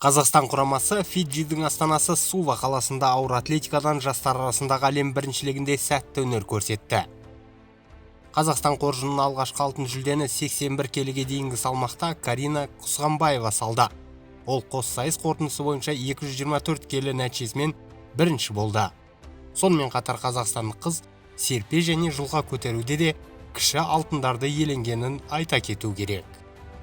Қазақстан құрамасы Фиджидің астанасы Сува қаласында ауыр атлетикадан жастар арасындағы әлем біріншілігінде сәтті өнер көрсетті. Қазақстан қоржынына алғашқы алтын жүлдені 81 келіге дейінгі салмақта Карина Құсғанбаева салды. Ол қос сайыс қорытындысы бойынша 224 келі нәтижесімен бірінші болды. Сонымен қатар қазақстандық қыз серпе және жұлқа көтеруде де кіші алтындарды иеленгенін айта кету керек.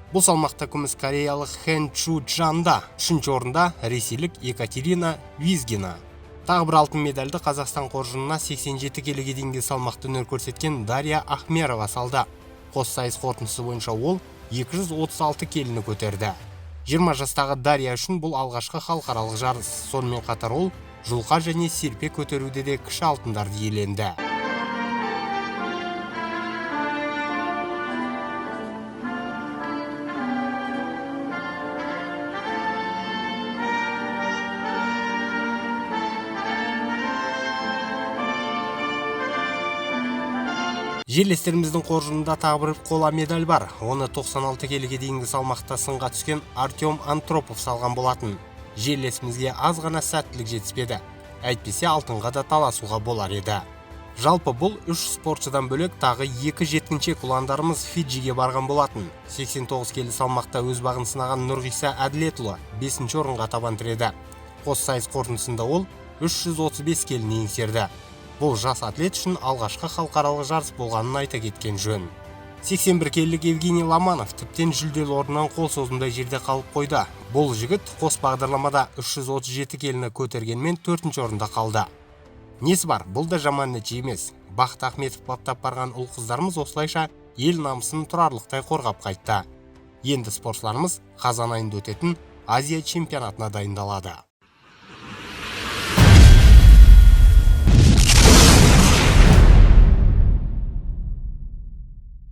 Бұл салмақта күміс кореялық Хэн Чу Джанда, үшінші орында ресейлік Екатерина Визгина. Тағы бір алтын медальді Қазақстан қоржынына 87 келіге дейінгі салмақта өнер көрсеткен Дарья Ахмерова салды. Қос сайыс қорытындысы бойынша ол 236 келіні көтерді. 20 жастағы Дарья үшін бұл алғашқы халықаралық жарыс. Сонымен қатар ол жұлқа және серпе көтеруде де кіші алтындарды иеленді. Жерлестеріміздің қоржынында тағы бір қола медаль бар. Оны 96 келіге дейінгі салмақта сынға түскен Артем Антропов салған болатын. Жерлесімізге аз ғана сәттілік жетіспеді. Әйтпесе алтынға да таласуға болар еді. Жалпы бұл үш спортшыдан бөлек тағы екі жеткіншек ұландарымыз Фиджиге барған болатын. 89 келі салмақта өз бағын сынаған Нұрғиса Әділетұлы 5-ші орынға табан тіреді. Қос сайыс қорытындысында ол 335 келіні еңсерді. Бұл жас атлет үшін алғашқы халықаралық жарыс болғанын айта кеткен жөн. 81 келілік Евгений Ломанов тіптен жүлделі орнынан қол созымдай жерде қалып қойды. Бұл жігіт қос бағдарламада 337 келіні көтергенмен 4-ші орында қалды. Несі бар, бұл да жаман нәтиже емес. Бақыт Ахметов баптап барған ұл-қыздарымыз осылайша ел намысын тұрарлықтай қорғап қайтты. Енді спортшыларымыз қазан айында өтетін Азия чемпионатына дайындалады.